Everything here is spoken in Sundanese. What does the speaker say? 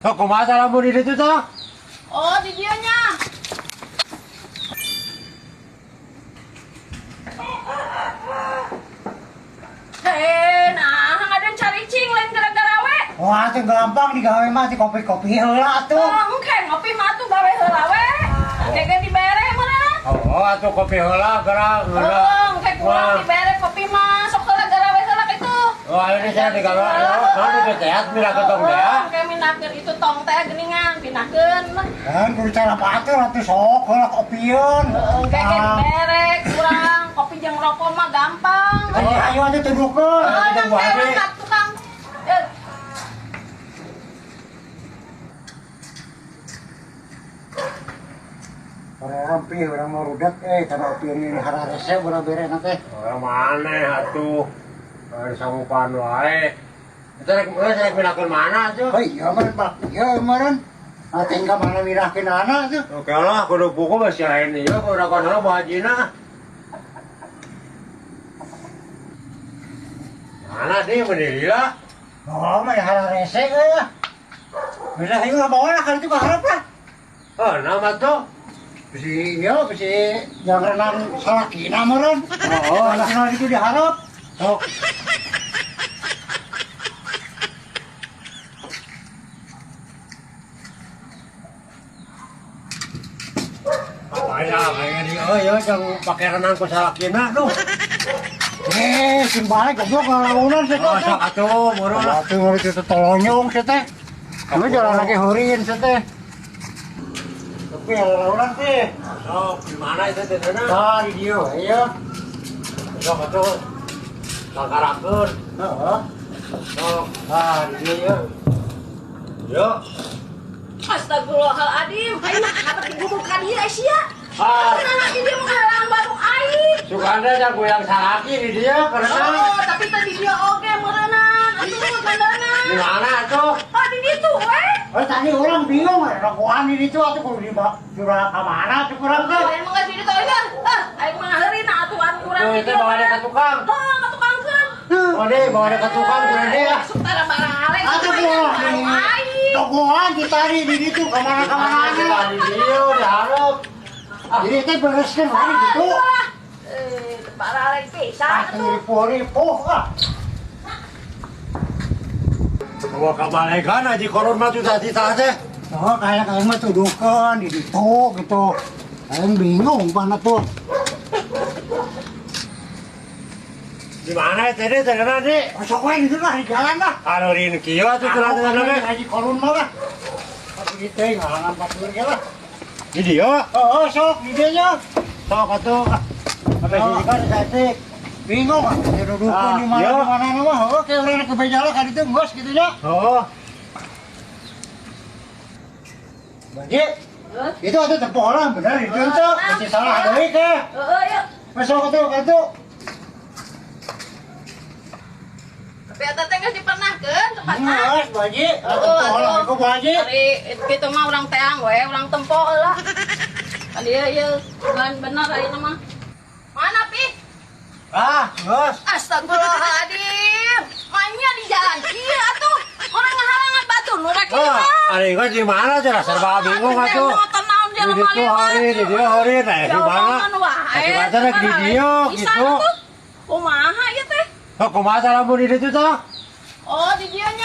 Oh, kumaha lamun di ditu tah? Oh, di dieu nya. Eh, nah, ngaden caricing lain gara-gara we. Wah, itu gampang digawe mah di kopi-kopi heula atuh. Oh, engke ngopi mah tuh gawe heula we. Engke dibere meureun. Oh, atuh kopi heula geura heula. Oh, engke kurang dibere kopi mah sok heula garawe heula kitu. Oh, ayo di sana digawe. Naon itu teh mirakeun tong teh? Oh, engke minakeun itu tong teh geuningan, pindahkeun. Kan kudu cara batur atuh sok heula kopieun. Engke ge dibere kurang kopi jeung rokok mah gampang. Ayo ayo atuh tuduhkeun. Oh, Kita nang buat teh aja. ka tukang. Eh, Orang pi urang mau rudet karena opieun ini hararese urang bere na teh. Orang maneh atuh. Disangupan wae. Itu rek geus rek minakeun mana atuh? Oh iya meureun Pak. Iya meureun. Ah tinggal mana mirahkeun anak tuh. Oke lah, kudu buku masih lain ieu kudu dakon heula bu hajina. Mana dia meuni lila? Oh, mah hararese euy lah. Bisa ayo lah bawa lah kali itu ke harap lah. Oh, nama tuh. Bisi iya, bisi yang renang salakina meureun. Oh, Salakina itu diharap. Sok. Apa ya, kayak di oh ya, jangan pakai renang ku salakina duh. Eh, sing balik goblok ngalaunan sih Oh, sok atuh, buru lah. Atuh mau itu tolonyong sih teh. Kamu jalan lagi hurien sih teh. Tapi ngalaunan sih. Sok, di mana itu teh Nana? Nah, di dieu iya. Sok atuh. Langkarakeun. Heeh. Sok. Ah, di dieu ya. Yo. Astagfirullahaladzim, aing mah kenapa digubuk ka dieu sia? Ah, Karena di dia menghalang baru aing. sukanda jangan goyang salaki di dia karena Oh, tapi tadi dia oge meureunan. Atuh kandana. di mana tuh? Oh, di ditu we. Oh, tadi orang bingung, rokokan di ditu atuh kudu dibawa ka mana tuh kurang teh. Aing mah geus di ditu euy. Ah, aing mah ngaheurina atuhan kurang Tuh, di itu dieu. bawa dia ke tukang. Tong ka tukangkeun. Oh, deh, bawa dia ke tukang kurang dia. Masuk tara barale. Atuh kudu baru aing. Tokoan di tadi di ditu ka mana-kamana. Di dia diharap. Jadi teh bereskeun wae di ditu. Eh, barale pisan Atuh atuh. ripuh-ripuh ah. Bawa kabalegan haji korun mah tuh tadi teh. Oh, kayak kayak mah tuduhkeun di ditu gitu. Aing bingung pana tuh. Di mana teh teh teh deh? Sok we gitu lah di jalan lah. Anu rin kieu atuh cenah teh teh. Haji korun mah lah. Atuh gitu ngalangan batur ge lah. Di dia. Oh, oh, sok di dieu nya. Sok atuh. Sampai sini kan saeutik. Bingung ah, didudukeun Ah, di mana iya. di mana mah. Oh, kayak urang ke bejala ka ditu geus kitu nya. Oh, Baji, itu atuh tempoh lah bener itu tuh. Masih salah deui ke. Heeh, yuk. Masuk atuh ka ditu. Tapi eta teh geus dipernahkeun tempatna. Geus, Baji. Oh, Tempoh lah atuh. ku Baji. Ari kitu mah urang teang we, urang tempo lah. Kan ieu ieu bukan bener ayeuna mah. Mana pi? Ah, geus. Astagfirullahaladzim. Mainnya di jalan kieu atuh. Orang ngahalangan batu nu rek kieu Wah, mah. ari geus di mana cenah serba bingung atuh. Motor naon Di jalan ditu hari, di dieu hari, nah di mana? Di mana rek di dieu gitu. Kumaha ieu teh? Oh, kumaha lamun di ditu tah? Oh, di dieu nya.